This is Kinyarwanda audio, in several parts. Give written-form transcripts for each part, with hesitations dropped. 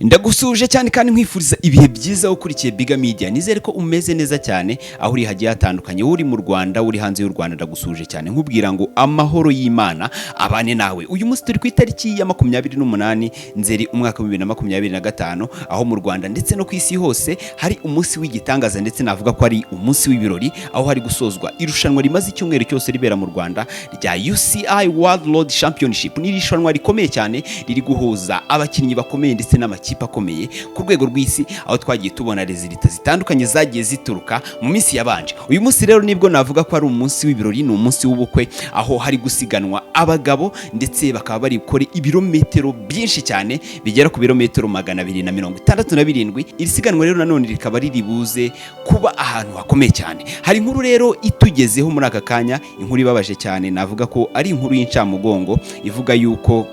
Ndagusuje cyane kandi nkwifuriza ibihe byiza ukurikiye Biga Media. Nizere ko umeze neza cyane aho uri hagiye hatandukanye, uri mu Rwanda, uri hanze y'u Rwanda. Ndagusuje cyane nkubwira ngo amahoro y'Imana abane nawe. Uyu munsi turi ku itariki ya 28 Nzeri umwaka wa 2025, aho mu Rwanda ndetse no ku isi hose hari umunsi w'igitangaza, ndetse navuga ko ari umunsi w'ibirori, aho hari gusozwa irushanwa rimaze icyumweru cyose ribera mu Rwanda rya UCI World Road Championship. Ni irushanwa rikomeye cyane riri guhuza abakinnyi bakomeye ndetse n'amakipe akomeye ku rwego rw'isi, aho twagiye tubona résultats zitandukanye zagiye zituruka mu minsi yabanje. Uyu munsi rero nibwo navuga ko ari umunsi w'ibirori, ni umunsi w'ubukwe, aho hari gusiganwa abagabo ndetse bakaba bari gukora ibirometero byinshi cyane bigera ku birometero 267. Iri siganwa rero nanone rikaba riri buze kuba ahantu hakomeye cyane. Hari inkuru rero itugezeho muri aka kanya, inkuru ibabaje cyane, navuga ko ari inkuru y'incamugongo, ivuga yuko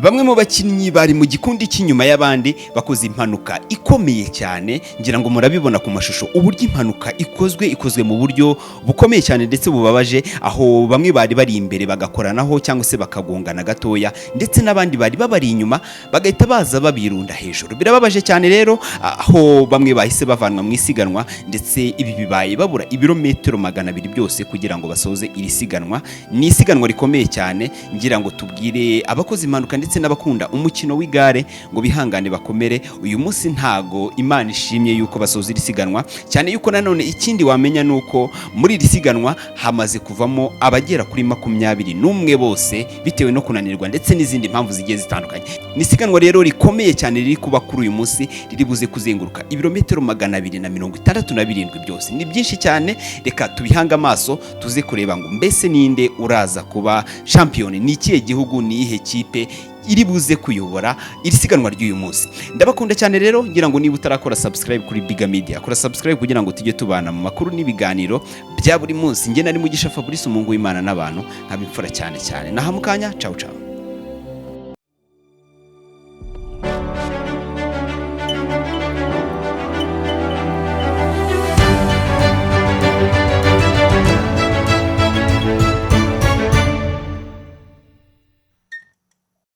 bamwe mu bakinnyi bari mu gikundi cy'inyuma y'abandi bakoze impanuka ikomeye cyane. Ngira ngo murabibona ku mashusho uburyo impanuka ikozwe, ikozwe mu buryo bukomeye cyane ndetse bubabaje, aho bamwe bari bari imbere bagakoranaho cyangwa se bakagongana gatoya, ndetse n'abandi bari babari inyuma bagahita baza babirunda hejuru. Birababaje cyane rero, aho bamwe bahise bavanwa mu isiganwa, ndetse ibi bibaye babura ibirometero 200 byose kugira ngo basoze iri siganwa. Ni isiganwa rikomeye cyane. Ngira ngo tubwire abakoze impanuka ndetse n'abakunda umukino w'igare ngo bihangane, bakomere. Uyu munsi ntago Imana ishimye yuko basoza iri siganwa, cyane yuko nanone ikindi wamenya ni uko muri iri siganwa hamaze kuvamo abagera kuri 21 bose, bitewe no kunanirwa ndetse n'izindi mpamvu zigiye zitandukanye. Ni isiganwa rero rikomeye cyane riri kuba kuri uyu munsi, riri buze kuzenguruka ibirometero 267 byose. Ni byinshi cyane. Reka tubihange amaso tuze kureba ngo mbese ninde uraza kuba shampiyoni, ni ikihe gihugu, ni iyihe kipe iri buze kuyobora iri siganwa ry'uyu munsi. Ndabakunda cyane rero. Ngira ngo niba utarakora subscribe kuri Biga Media, kora subscribe kugira ngo tujye tubana mu makuru n'ibiganiro bya buri munsi. Njye nari Mugisha Fabrice, umuhungu w'Imana n'abantu, nkaba imfura cyane cyane. Naha mukanya, ciao ciao.